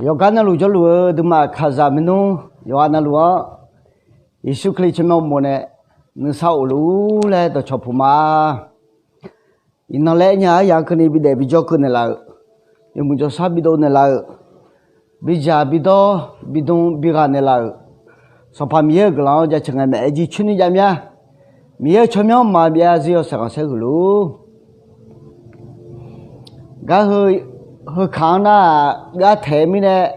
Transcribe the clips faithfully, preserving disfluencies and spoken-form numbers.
Yawqgar navluf jawrluf-eu duimaf kaqzaq maernmr yawqghaq navluf-anr Yeqsur Kali tsawrmyanr uqmov nae nuisar of luf-ur laer dawqcawq puq ma. Iqnan laer aernya-eu aryamq-anr keuvni bidaef bijawr keuv naeqlaf-euq, yawmuiq jawrshar bidov naeqlaf-euq, bidzaq bidawr bidm bighaq naeqlaf-euq, Sanqpaq Miqyaer-euq guiqlanq-anr jaceuq ngae maeq-aer jircoer ni jav mya. Miqyaer-euq tsawrmyanr maqbyav zir yawshaef khanqsaer huiq luf-ur. Gar heu, heu kaq-anr nar-aq, gar taeq-eu mirnae,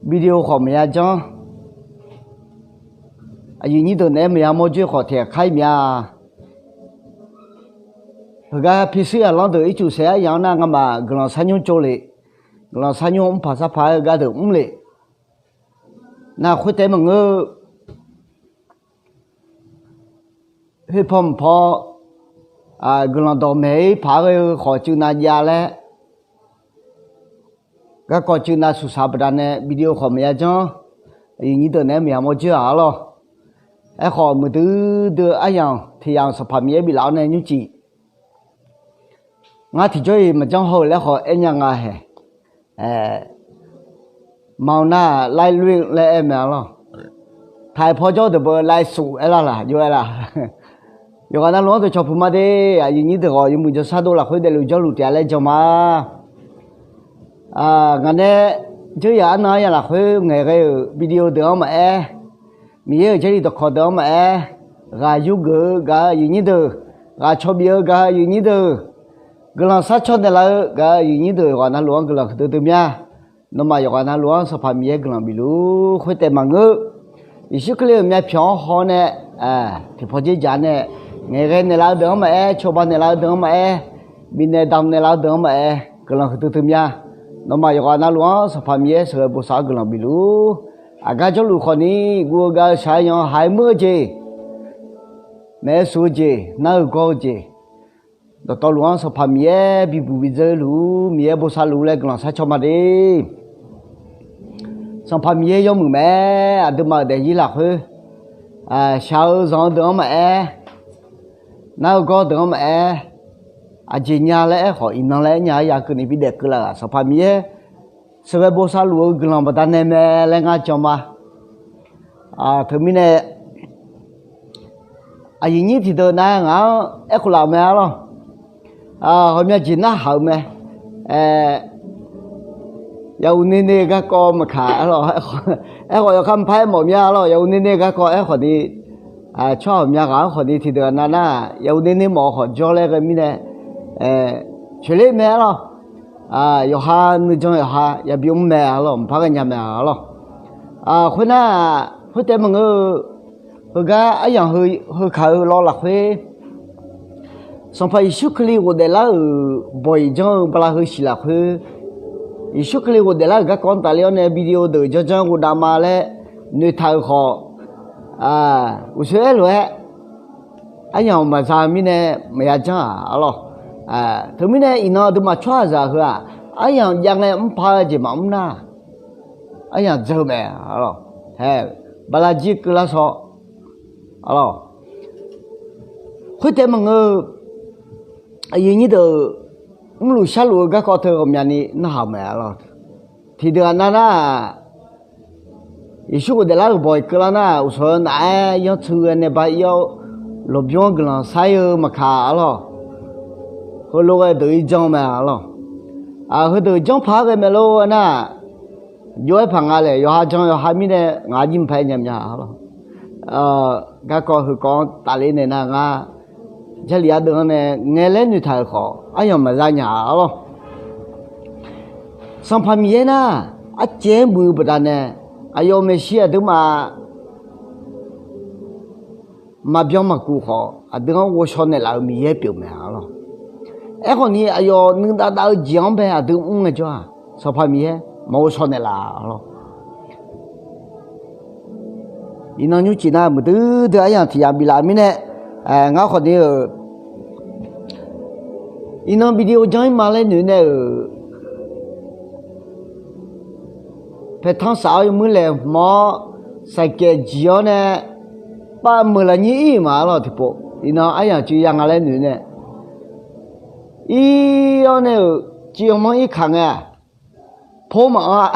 video khawf maqya janr. Aqyuif nyir deuq naeq-aer maqya mawr joer khawf tiqghaq kar-ir mya. Heugar pi shuir aqlanr deuq ircuf saef-aer yamq-anr nar, ngamaf guiqlanq sharnymr tsov le. Guiqlanq sharnymr mrpaq sarpaq-aer gar deuq mr le. Nar khoertav maqngeur-eu, khoerpaw mqpaw, guiqlanq dawq maeq-ir paq-aer ghae-eu khawf cuiv nav jav laer, garkawv cuiv nav suqsaq baqdanae video khawf maqya janr. Aqyuif nyir deuq naeq-aer maqya mawr joer-aq arlawr. Aerkhawf muiqdui dui-eu aryamq tiq yamq Sanqpaq Miqyaer biflaf-awr nae nymrcif ngar tiqjawr-iq maqjanr haw-euq laer khawf aernya nga haeq. Maqanr nar-aq ไลฟ์สด laer aer mae arlawr. Taiq paw jawr deuq beu ไลฟ์สด aer lar laq jov-aer laq. Yawqghaq navluf-anr dawqcawq puq ma de. Aqyuif nyir deuq khawf yawmuiq jawrshar dov lafkhoer daefluf jawrluf taef-a laer jan ma. Ngaq nae dzeur yaq arnan aryamq lafkhoer ngaeqghae-euq video deuq-anr maqaer, Miqyaer-euq Jarlif dawqkawq deuq-anr maqaer, ghaq yurgeuf-eu gaq-eu aqyuif nyir deuq, ghaq cawbif-eu gaq-eu aqyuif nyir deuq, guiqlanq sharcaw naeqlaf-eu gaq-eu aqyuif nyir deuq yawqghaq navluf-anr guiqlanq huiqdui dui mya. Nawmaf yawqghaq navluf-anr Sanqpaq Miqyaer guiqlanq bif luf-ur. Khoertav maqngeur-eu, Yeqsur Kali-euq myavpyawq-anr haw nae, tiqpaw dzer jaq nae, ngaeqghae naeqlaf-eu deuq-anr maqaer, cawba naeqlaf-eu deuq-anr maqaer, bifnaeq damq naeqlaf-eu deuq-anr maqaer, guiqlanq huiqdui dui mya. Nawmaf yawqghaq navluf-anr Sanqpaq Miqyaer sheuqghae bosav-anr guiqlanq bif luf-ur. Aqgar jawrluf khawfni guv-eu gav-eu shaq-eu yanq haiq muir-eu jeq, maeq-eu shuf-eu jeq, nar-eu gawr-eu jeq, dawqtawvluf-anr Sanqpaq Miqyaer bibuq bidzeur luf-ur. Miqyaer bosav luf-ur laer guiqlanq sharcaw ma de. Sanqpaq Miqyaer yawmuiq mae. Aqduimaf-euq daefzir lafkhoer, shaq-eu zanq-eu deuq-anr maqaer, nar-eu gawr deuq-anr maqaer, aqjeq nya laer aerkhawf iqnan laer aernya-ar ya keuvni bidaef keuvlaf-euq-aq Sanqpaq Miqyaer sheuqghae bosav luf-eu guiqlanq baqdanae mae laer ngar jan ma. Teumirnae aqyuif nyir tiqdeuq nav ngaq-anr aerkhof laf-euq mae arlawr. Ghawqmya jeq narhaq-euq mae. Yahuq nuine garkawv maqkaq arlawr. Aerkhawf yawkhav maqpar aermawf mya arlawr. Yahuq nuine garkawv aerkhawf ni, tsawrhaq ghawqmya ghaq-anr khawf ni tiqdeuq nav nar, yahuq nuine mawf-eu khawf jawr laer ghae mirnae, coeqler mae arlawr. Yawqha nuijan yawqha yabi mr mae arlawr, maqpar ghae nya mae arlawr. Khoernar, khoertav maqngeur-eu, heugar aryamq heu kaq-eu lawr lafkhoer, Sanqpaq Yeqsur Kali ghofdaef lar-euq bawq-iq janr-eu bala heu siq lafkhoer, Yeqsur Kali ghofdaef lar-euq garkawv-anr tafler-awr nae video deuq janrjanr ghofdav ma laer noeqtaq-euq khawf, uqshoe aerlof-aer aryamq maqza mirnae maqya janr-aq arlawr. Teumirnae iqnan aqduimaf tsawrhaqzaq heu-aq, aryamq jav ngae mrpar-eu jeq maqmr nar, aryamq dzeur mae arlawr. Hae, bala jir keuvlar shaw arlawr. Khoertav maqngeur-eu, aqyuif nyir deuq mrluf sharluf-eu garkawv teu ghawqmyani narhaq-euq mae arlawr. Tiqdeuq-aq nav nar, Yeqsur ghofdaef lar-euq bawq-iq keuvlar nar, uqshawq-eu naf-aer yanrtsu ghae nae ba ir-awr, lmqbymr-anr guiqlanq sar ir-eu maqkaq arlawr. Heulof ghae deuq-ir janr mae arlawr. Heudeuq janr paq-aer ghae mae lor-aer nar, jov-aer paq nga laer yawqha jan yawqha mirnae ngaq-anr jir maqpar aer nya mya arlawr. Garkawv heukawv-anr tafler nae nar ngar, Jarlif ardeuv-anr nae ngae laer noeqtaq-euq khawf aryamq maqza nya arlawr. Sanqpaq Miqyaer nar, arcaev-aer muiq-eu baqdanae, aqyawf maeqshi aqduimaf maqbyan maqkuf khawf, aqdui-anr ghovshaw naeqlaf-euq Miqyaer pyeuf mae arlawr. Aerkhawf ni aqyawf nuidav dav-eu jeq-anr bae aqdui mr ngaejawr-aq, Sanqpaq Miqyaer maqghovshaw naeqlaf arlawr. Iqnan nymrcif nar muiqdui dui aryamq tiq yamq biflaf mirnae, ngar khawf ni-euq iqnan video janr-ir ma laer noeq nae-euq, paeqtanr saf-awr yawmuir laeqhmq-awr, saqkaeq jiq-awr nae pav meuq lafnyir ir-euq ma arlawr tiqpov. Iqnan aryamq cuiv ya nga laer noeq nae, ir-awr nae-euq cuiv yawmanr ir kaq ngae-aq, por maqanr-a.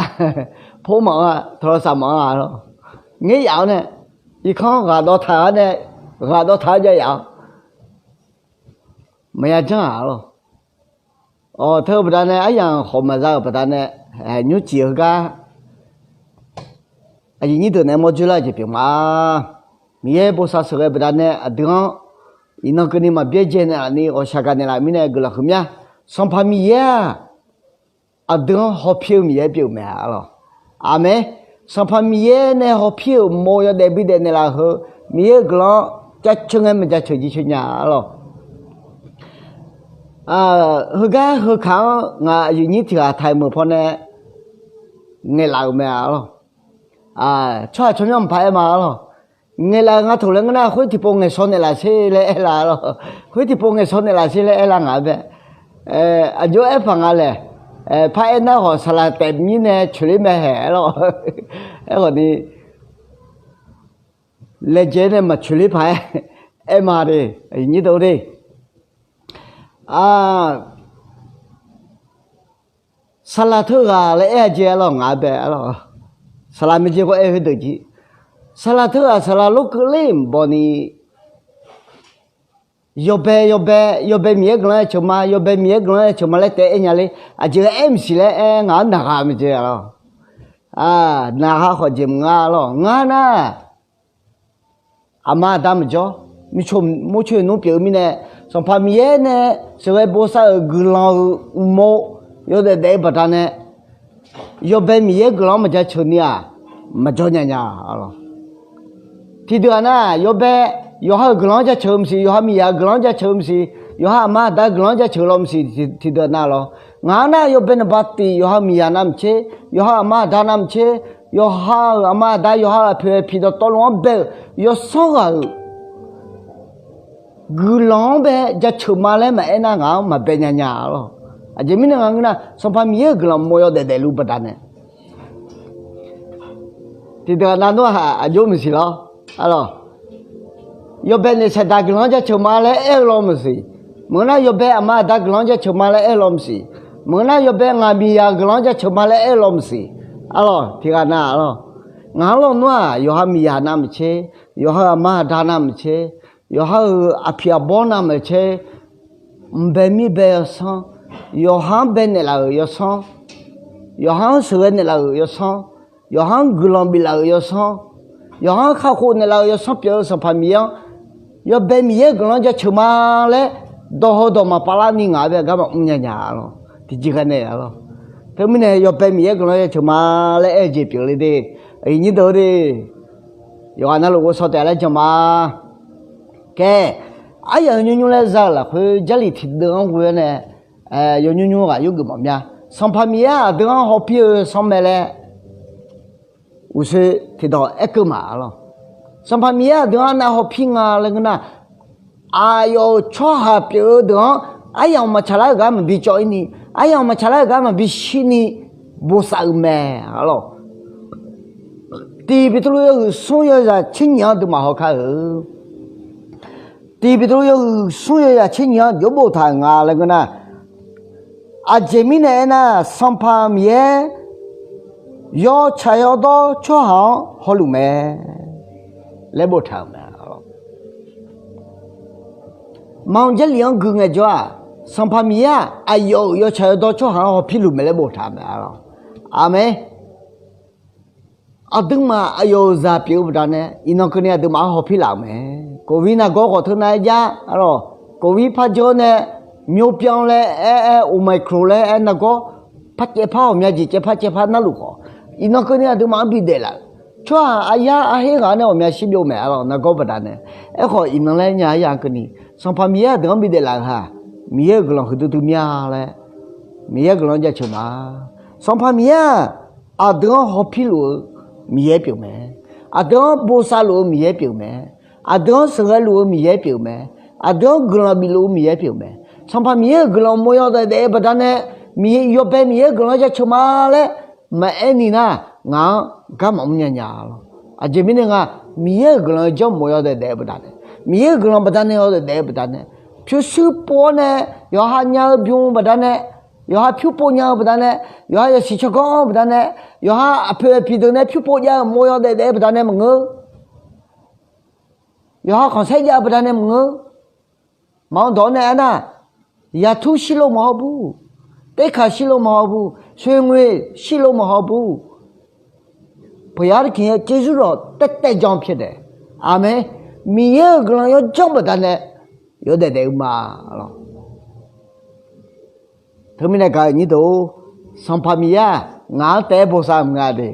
Por maqanr-a, tawqlawq saf maqanr-a lawq. Ngaer yaf-awr nae, irkanr ghaq dawv taq-awr nae, ghaq dawv taq-awr jav yaf-awr, maqya janr-aq lawq. Awq, teu-eu baqdanae aryamq khawf maqza-euq baqdanae, nymrcif heugar aqyuif nyir deuq nae mawr dzoerlar-eu jeq pyeuf ma. Miqyaer bosav sheuqghae baqdanae aqdui-anr iqnan keuvni maqbyaerdzae naeqlaf ni ghawqshaq gaq naeqlaf mirnae guiqlanq huiqmya. Sanqpaq Miqyaer-aq, aqdui-anr hawpir-eu Miqyaer pyeuf-eu mae-a lawq. Aqmeq. Sanqpaq Miqyaer nae hawpir-euq mov yawdaef bidaef naeqlaf heu, Miqyaer-euq guiqlanq-anr jaceuq ngae maqjaceuq jirceuq nya-a lawq. Heugar heukaq-anr ngaq aqyuif nyir tiq ghaq taq-aer meuq pawnae ngaeqlaf-euq mae-a lawq. Tsawrhaq tsawrmyanr maqpar aer ma-a lawq. Ngaeqlaf-euq nga toq laer ngeur nar, khoer tiqpov ngaeqshaw naeqlaf sher laer aerlar-a lawq. Khoer tiqpov ngaeqshaw naeqlaf sher laer aerlar ngaq-anr bae. Aqjox aerpaq nga laeq. Par aernar khawf saqlaq taef mirnae coeqler mae haeq-a lawq. Aerkhawf ni, laejae nae maqcoeqler paq-aer aer ma de. Aqyuif nyir deuq de, saqlaq teughaq laer aer-a jeq-a lawq, ngaq-anr bae-a lawq. Saqlaq maeqjeq khawf aer khoerdeuq jir. Saqlaq teughaq saqlaq lorkeuvler-euq bawni, yawbae yawbae, yawbae Miqyaer guiqlanq-aer ceuq ma, yawbae Miqyaer guiqlanq-aer ceuq ma laer taef aer nya ler. Aqjeq ghae aer maqsiq laer aer ngaq-anr naqghaq maeqjeq-a lawq. Naqghaq khawf jeq maqnga lawq. Ngar nar, aqma aqda maqjawr, murcoeq nmr pyeuf-eu mirnae, Sanqpaq Miqyaer nae sheuqghae bosav-euq guiqlanq-euq uqmov yawdaef daef-eu baqdanae, yawbae Miqyaer guiqlanq-anr maqjaceuq ni-aq, maqjawr nya nya-a lawq. Tiqdeuq-aq nar, yawbae yawqha-euq guiqlanq-anr jaceuq-eu maqsiq, yawqha miqyaq-euq guiqlanq-anr jaceuq-eu maqsiq, yawqha aqma aqda-euq guiqlanq-anr jaceuq law maqsiq. Tiqdeuq nar lawq, ngaq-anr nar yawbae naqba tif yawqha miqyaq navmaqtser, yawqha aqma aqda navmaqtser, yawqha-euq aqma aqda, yawqha-euq aqpoeq aqpiq dawqtawvluf-anr bae-euq yawsanr ghaq-euq guiqlanq-anr bae jaceuq ma laer maqaer nar, ngaq-anr maqbae nya nya-a lawq. Aqjeq mirnae nga ngeur nar, Sanqpaq Miqyaer-euq guiqlanq mov yawdaef daefluf baqdanae, tiqdeuq nav nmr-aq aqjox maqsiq lawr-a lawq. Yawbae naef saeqdaq guiqlanq-anr jaceuq ma laer aer-eu law maqsiq. Maqngeur nar yawbae aqma aqda guiqlanq-anr jaceuq ma laer aer-eu law maqsiq. Maqngeur nar yawbae ngaq miqyaq guiqlanq-anr jaceuq ma laer aer-eu law maqsiq. A lawq, tiqghaq nav-a lawq. Ngaq-anr lawnmr-aq, yawqha miqyaq navmaqtser, yawqha aqma aqda navmaqtser, yawqha-euq aqpiq aqbawr navmaqtser, mqbae mirbae yawsanr, yawqha-anr bae naeqlaf-euq yawsanr, yawqha-anr sheuqghae naeqlaf-euq yawsanr, yawqha-anr guiqlanq biflaf-euq yawsanr, yawqha-anr kakhof naeqlaf-euq yawsanr pyeuf-eu Sanqpaq Miqyaer-anr, yawbae Miqyaer guiqlanq-anr jaceuq ma laer dawqhaw dawqmaq pavlar ni ngaq-anr bae garma mrnya nya-a lawq. Tiqjeq ghae nae-a lawq. Teumirnae yawbae Miqyaer guiqlanq-anr jaceuq ma laer aer-eu jeq pyeuf le de. Aqyuif nyir deuq-eu de, yawqghaq navluf ghovshaw taef laer jan ma. Kae, aryamq nymr nymr laer za-euq lafkhoer Jarlif tiqdeuv-anr ghoe-awr nae, yawnymr nymr ghaq yurgeuf mawf mya. Sanqpaq Miqyaer aqdui-anr hawpir-eu sanr mae laer uqshoe tiqdawq aerkeuv ma-a lawq. Sanqpaq Miqyaer aqdui-anr nav hawpir nga laer ngeur nar, aqyawf-euq tsawrhaq pyeuf-eu deuq-anr aryamq maqtsaqlar-euq gar maqbi cawv-ir ni, aryamq maqtsaqlar-euq gar maqbi shir ni bosav-euq mae-a lawq. Tiq Beqtuvluv yawhuiq smr yawzaq tser nyiq-anr duimaf haw kar-eu. Tiq Beqtuvluv yawhuiq smr yawzaq tser nyiq-anr jawr boftaq-euq nga laer ngeur nar, aqjeq mirnae aernar, Sanqpaq Miqyaer yawtsaq yawdawr tsawrhaq-anr hawluf mae laer boftaq-euq mae. Maqanr Jarlif-anr gui ngaejawr-aq, Sanqpaq Miqyaer-aq aqyawf-euq yawtsaq yawdawr tsawrhaq-anr hawpirluf mae laer boftaq-euq mae-a lawq. Aqmeq. Aqduimaf aqyawf-euq zaq pyeuf-eu baqdanae iqnan keuvni aqduimaf-anr hawpir laf-euq mae. Covid nargawr khawf teunav-aer jar-a lawq. Covid par jawr nae myovbyan laer aer-aer, Omicron laer aer nargawr par caevpar ghawqmya jeq caevpar caevpar narluf khawf, iqnan keuvni aqduimaf-anr bidaef laf-euq tsawrhaq aqyar aqher ghaq-anr nae ghawqmya shirbyov mae-a lawq. Nargawr baqdanae, aerkhawf iqnan laer nya-a yaq-anr keuvni Sanqpaq Miqyaer aqdui-anr bidaef laf-euq ha, Miqyaer-euq guiqlanq huiqdui dui mya laer, Miqyaer-euq guiqlanq jaceuq ma. Sanqpaq Miqyaer-aq aqdui-anr hawpirluf-eu Miqyaer pyeuf mae. Aqdui-anr bosav luf-eu Miqyaer pyeuf mae. Aqdui-anr sheuqghae luf-eu Miqyaer pyeuf mae. Aqdui-anr guiqlanq bifluf-eu Miqyaer pyeuf mae. Sanqpaq Miqyaer-euq guiqlanq mawryaw daef daef-eu baqdanae, Miqyaer yawbae Miqyaer-euq guiqlanq jaceuq ma laer maqaer ni nar, ngaq-anr garmaf mrnya nya-a lawq. Aqjeq mirnae nga, Miqyaer-euq guiqlanq-eu janrmawf yawdaef daef-eu baqdanae, Miqyaer-euq guiqlanq baqdanae yawdaef daef-eu baqdanae, pyurshuir pov-awr nae yawqha nya-eu bym-eu baqdanae, Yawqha pyurpov nya-eu baqdanae, yawqha yawshiq tsawrganr-eu baqdanae, yawqha aqpoeq aqpiq deuq nae pyurpov jav-eu mawryaw daef daef-eu baqdanae maqngeur. Yawqha khanqsaer jav-eu baqdanae maqngeur. Maqanr dawq-awr nae aernar, yatur shirlov maqhaw bur, terkaq shirlov maqhaw bur, soeqngoeq shirlov maqhaw bur, peuqyar tiqnya tserzur dawq taevtaev jan pyaeqdaef. Aqmeq. Miqyaer-euq guiqlanq yawjanr baqdanae yawdaef daef-eu ma lawq. Teumirnae gaq-eu nyir deuq-or, Sanqpaq Miqyaer-aq ngaq-anr taef-aer bosav-eu maqnga de.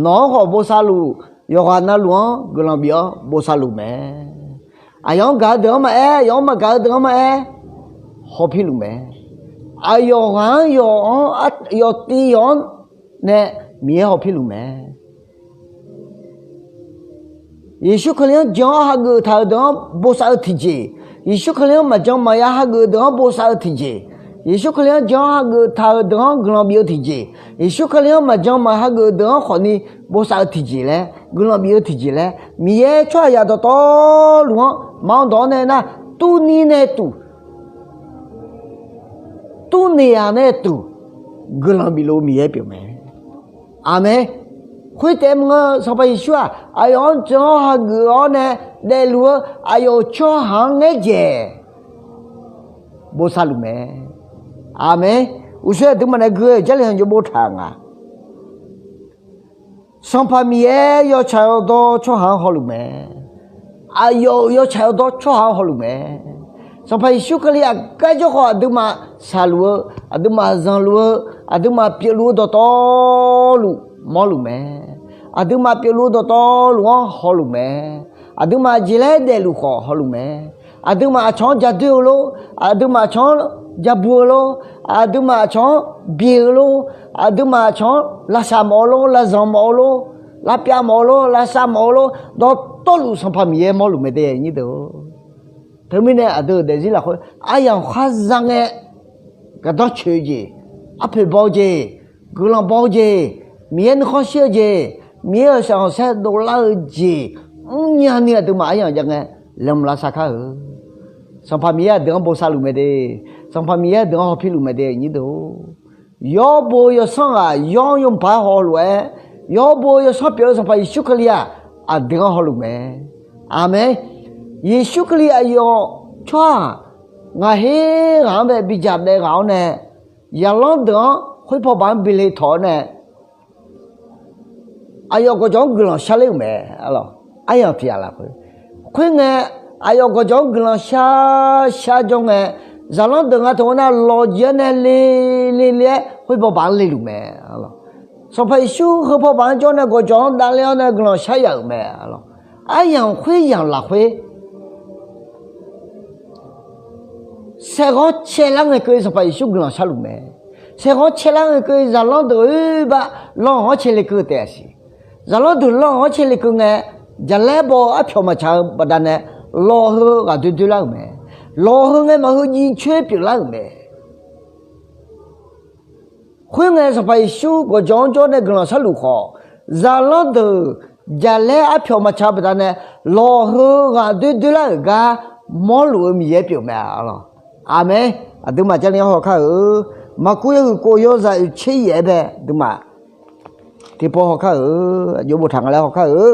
Nawq-anr khawf bosav luf, yawqghaq navluf-anr guiqlanq bif-awr bosav luf mae. Aqyawf-anr gaq-eu deuq-anr maqaer, aqyawf-anr maqgaq-eu deuq-anr maqaer, hawpir luf mae. Aqyawf ghaq-anr yawf-anr, yawf tiv yawf-anr nae Miqyaer hawpir luf mae. Yeqsur Kali-anr jan-awr hageuf taq-euq deuq-anr bosav-eu tiqjeq, Yeqsur Kali-anr maqjan maqya hageuf-eu deuq-anr bosav-eu tiqjeq, Yeqsur Kali-anr jan-awr hageuf taq-euq deuq-anr guiqlanq bif-eu tiqjeq, Yeqsur Kali-anr maqjan maq hageuf-eu deuq-anr khawfni bosav-eu tiqjeq laer, guiqlanq bif-eu tiqjeq laer, Miqyaer tsawrhaqzaq dawqtawvluf-anr maqanr dawq-awr nae nar, turni nae tuq, turni-aq nae tuq, guiqlanq bif luf-eu Miqyaer pyeuf mae. Aqmeq. Khoertaef maqngeur-eu Sanqpaq Yeqsur-aq aqyawf-anr jan-awr hageuf-awr nae daefluf-eu aqyawf-euq tsawrhaq-anr ngaerdzaeq bosav luf mae. Aqmeq. Uqshoe aqduimaf nae gui-eu Jarlif-anr jov bov taq nga. Sanqpaq Miqyaer yawtsaq yawdawr tsawrhaq-anr hawluf mae. Aqyawf-euq yawtsaq yawdawr tsawrhaq-anr hawluf mae. Sanqpaq Yeqsur Kali aqgar jawr khawf aqduimaf shaqluf-eu, aqduimaf zanqluf-eu, aqduimaf pyeufluf-eu dawqtawvluf mawrluf mae. Aqduimaf pyeufluf-eu dawqtawvluf-anr hawluf mae. Aqduimaf jeq laer daefluf khawf hawluf mae. Aqduimaf aqcawq-anr ja doer-eu lor, aqduimaf aqcawq-anr ja bu-eu lor, aqduimaf aqcawq-anr byeq-eu lor, aqduimaf aqcawq-anr lavshaq mawf-eu lor, lavzanq mawf-eu lor, lavpyav mawf-eu lor, lavsav mawf-eu lor, dawqtawvluf Sanqpaq Miqyaer mawrluf mae de, nyir deuq. Teumirnae aqdui-euq daefzir lafkhoer aryamq khar za ngae, gardanr coeq-eu jeq, arpoeq baw-eu jeq, guiqlanq baw-eu jeq, Miqyaer nuikhanr shir-eu jeq, Miqyaer-euq shaqkhanqsaer dovlar-eu jeq mrnya ni aqduimaf aryamq jav ngae, laeqhmq lavsav kar-eu. Sanqpaq Miqyaer aqdui-anr bosav luf mae de. Sanqpaq Miqyaer aqdui-anr hawpir luf mae de, nyir deuq. Yawr bo-eu yawsanr ghaq yawr-anr yawmuiq paq-aer hawluf-aer, yawr bo-eu yawsanr pyeuf-eu Sanqpaq Yeqsur Kali-aq aqdui-anr hawluf mae. Aqmeq. Yeqsur Kali aqyawf tsawrhaq ngaq her ghaq-anr bae bidzaq daef ghaq-awr nae, zaqlanr deuq-anr khoerpaw baq-anr bi le tawq-awr nae, aqyawf gawqjawq-anr guiqlanq sharler-euq mae. Aryamq tiq ghaq lafkhoer, khoerngae, aqyawf gawqjawq-anr guiqlanq shar shar jawr ngae, zaqlanr deuq nga taq-awr nar lawqjeq-anr nae le le le-aer khoerpaw baq-anr leluf mae. Sanqpaq Yeqsur heupaw baq-anr jawr nae gawqjawq-anr davler-awr nae guiqlanq shar yaf-euq mae. Aryamq khoeryamq lafkhoer saerghanr caelar ngae keuv-eu Sanqpaq Yeqsur guiqlanq sharluf mae. Saerghanr caelar ngae keuv-eu zaqlanr deuq oerbar lanq-anr cae le keuv taef-a siq. Zaqlanr deuq lanq-anr cae le keuv ngae, jaqlaer baw-eu arpyawq maqtsaq-eu baqdanae lawq heu ghaq doer doerlar-euq mae. Lawq heu ngae maqheu jiv coer pyeuflar-euq mae. Khoerngae Sanqpaq Yeqsur gawqjawq-anr jawr nae guiqlanq sharluf khawf, zaqlanr deuq jaqlaer arpyawq maqtsaq-eu baqdanae lawq heu ghaq doer doerlar-euq gar mawrluf-eu Miqyaer pyeuf mae. Aqmeq. Aqduimaf Jarlif-anr hawkar-eu, Maqkuv yawhuiq kof yawzaq oeqtser yaef-aer bae aqduimaf tiqpov hawkar-eu, aqjox boftaq nga laer hawkar-eu.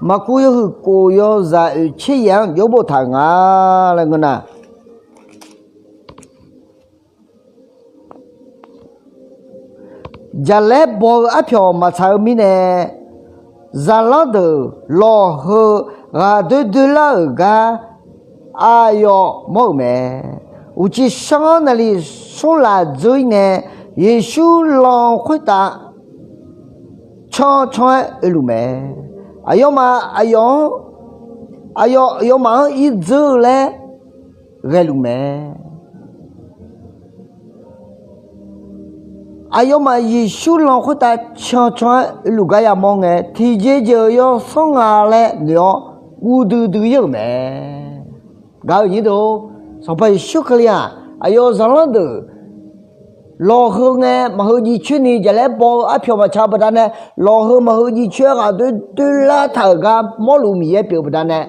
Maqkuv yawhuiq kof yawzaq oeqtser yaef-anr aqjox boftaq nga laer ngeur nar, jaqlaer baw-eu arpyawq maqtsaq-eu mirnae, zaqlanr deuq lawq heu ghaq doer doerlar-euq gar aqyawf mawr-euq mae. Uqcif sar-anr naqli smr laf dzeur-ir ngae, Yeqsur lan khoertav can can-aer oeluf mae. Aqyawfmaf aqyawf-anr, aqyawf aqyawfmaf-anr ir dzeur-eu laer ghaeluf mae. Aqyawfmaf Yeqsur lan khoertav can can-aer oeluf gar yamawr ngae, tiqjeq jeq-euq yawsanr nga laer noeq-awr guv duidui-ir-euq mae. Gaq-euq nyir deuq, Sanqpaq Yeqsur Kali-aq aqyawf zaqlanr deuq lawq heu ngae maqheu jiv coer ni jaqlaer baw-eu arpyawq maqtsaq-eu baqdanae, lawq heu maqheu jiv coer-aer ghaq doer doerlar taq-euq gar mawrluf-eu Miqyaer pyeuf-eu baqdanae,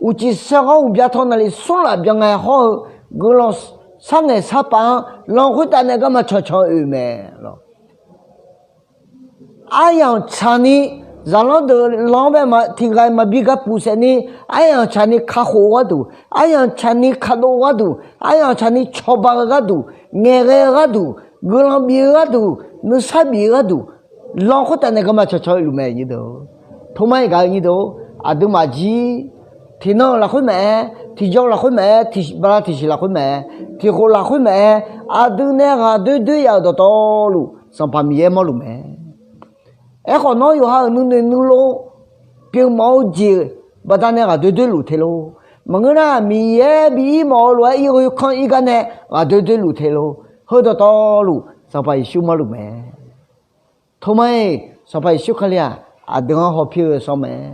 uqcif sar-anr uqbya taw naqli smr laf byan ngae hawr-eu guiqlanq sharngaeq sharpaf-anr lan khoertav nae garma cancan oe-euq mae lawq. Aryamq tsaqni, zaqlanr deuq lan-anr bae tiqghaq-iq maqbi gapuf saef ni, aryamq tsaqni kakhof-eu gharduq, aryamq tsaqni kadov-eu gharduq, aryamq tsaqni cawba-eu gharduq, ngaeqghae-eu gharduq, guiqlanq bif-eu gharduq, nuisar bif-eu gharduq, lan khoertav nae garma cancan oe-euq mae nyir deuq. Tormar-iq gaq-eu nyir deuq, aqduimaf jir, tiqnan-euq lafkhoer maqaer, tiqjawr-eu lafkhoer maqaer, tiq bala tiqsiq lafkhoer maqaer, tiqkhof lafkhoer maqaer, aqdui nae ghaqdoer doer yaf-euq dawqtawvluf Sanqpaq Miqyaer mawrluf mae. Aerkhawf, nawr yawqha-euq nuinoeq nuilov pyeufmawf-eu jeq baqdanae ghaqdoer doerluf te lor. Maqngeur nar, Miqyaer bi ir mawf-eu lof-aer irghoe kanr ir gar nae ghaqdoer doerluf te lor. Heu dawqtawvluf Sanqpaq Yeqsur mawrluf mae. Tormar-iq, Sanqpaq Yeqsur Kali-aq, aqdui-anr hawpir-eu yawsanr mae.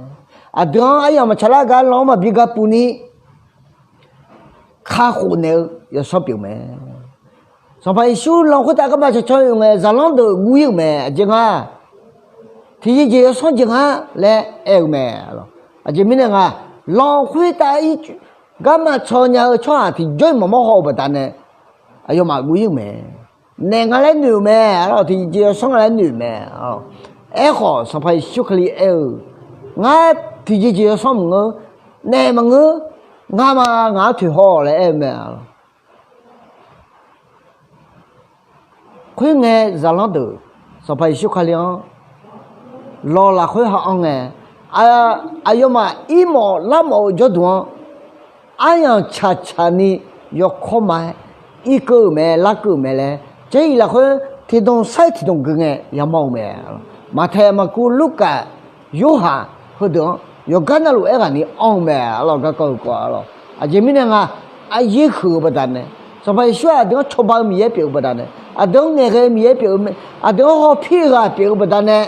Aqdui-anr aryamq maqtsaq lar gar lan-anr maqbi gapuf ni kakhof naeq-eu yawsanr pyeuf mae. Sanqpaq Yeqsur lan khoertav garma cancan oe-euq ngae, zaqlanr deuq guv ir-euq mae. Aqjeq nga, tiqjeq jeq yawsanr jeq nga laer aer-eu mae. Aqjeq mirnae nga, lan khoertav garma can nya-eu tsawrhaq tiqjawr-iq maqmawr haw-eu baqdanae aqyawfmaf guv ir-euq mae. Naeq nga laer noeq-euq mae, tiqjeq yawsanr nga laer noeq-euq mae. Aerkhawf, Sanqpaq Yeqsur Kali aer-eu, ngar tiqjeq jeq yawsanr maqngeur, naeq maqngeur, ngamaf ngaq-anr toeqhaw laer aer-eu mae. Khoerngae, zaqlanr deuq Sanqpaq Yeqsur Kali-anr law lafkhoer ha-anr ngae, aqyawfmaf irmawf larmawf-eu jawrduq-anr aryamq tsaqtsaqni yawkawr ma-aer irkeuv-euq mae, larkeuv-euq mae laer, Jarlif lafkhoer tiqdmq sar-ir tiqdmq gui ngae yamawr-eu mae. Maqtaeq, Maqkuv, Lurkaf, Yorhaq heudeuq-anr yawqgar navluf aerghaqni anr-eu mae. Arlawq, garkawv-eu kawv arlawq. Aqjeq mirnae nga, aryaer huiq-eu baqdanae, Sanqpaq Yeqsur-aq aqdui-anr cawba-eu Miqyaer pyeuf-eu baqdanae, aqdui-anr ngaeqghae-eu Miqyaer pyeuf-eu mae, aqdui-anr hawpir-eu ghaq pyeuf-eu baqdanae,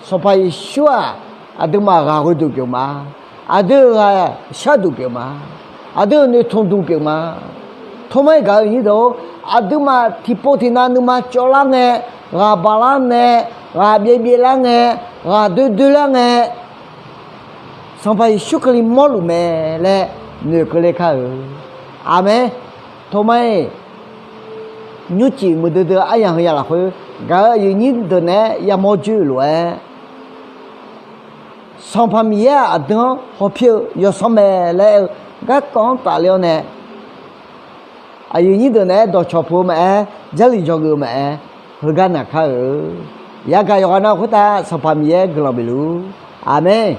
Sanqpaq Yeqsur-aq aqduimaf ghaq ghoeduq pyeuf ma, aqdui-euq ghaq sharduq pyeuf ma, aqdui-euq noeqtmq duq pyeuf ma. Tormar-iq gaq-eu nyir deuq-or, aqduimaf tiqpov tiqnav nuima cawvlar ngae, ghaq baqlar nae, ghaq byaev byaevlar ngae, ghaq doer doerlar ngae, Sanqpaq Yeqsur Kali mawrluf mae laer noeqkeuv le kar-euq. Aqmeq. Tormar-iq, nymrcif muiqdui dui aryamq heu ya lafkhoer gaq-eu aqyuif nyir deuq naeq-aer yamawr joer-euq lof-aer, Sanqpaq Miqyaer-aq aqdui-anr hawpir-eu yawsanr mae laer aer-eu garkawv-anr tafler-awr nae, aqyuif nyir deuq naeq-aer dawqcawq puq-eu maqaer, Jarlif dzawgeuf-eu maqaer, heugar naq kar-euq. Yagaq yawqghaq nav khoertav Sanqpaq Miqyaer guiqlanq bifluf-ur. Aqmeq.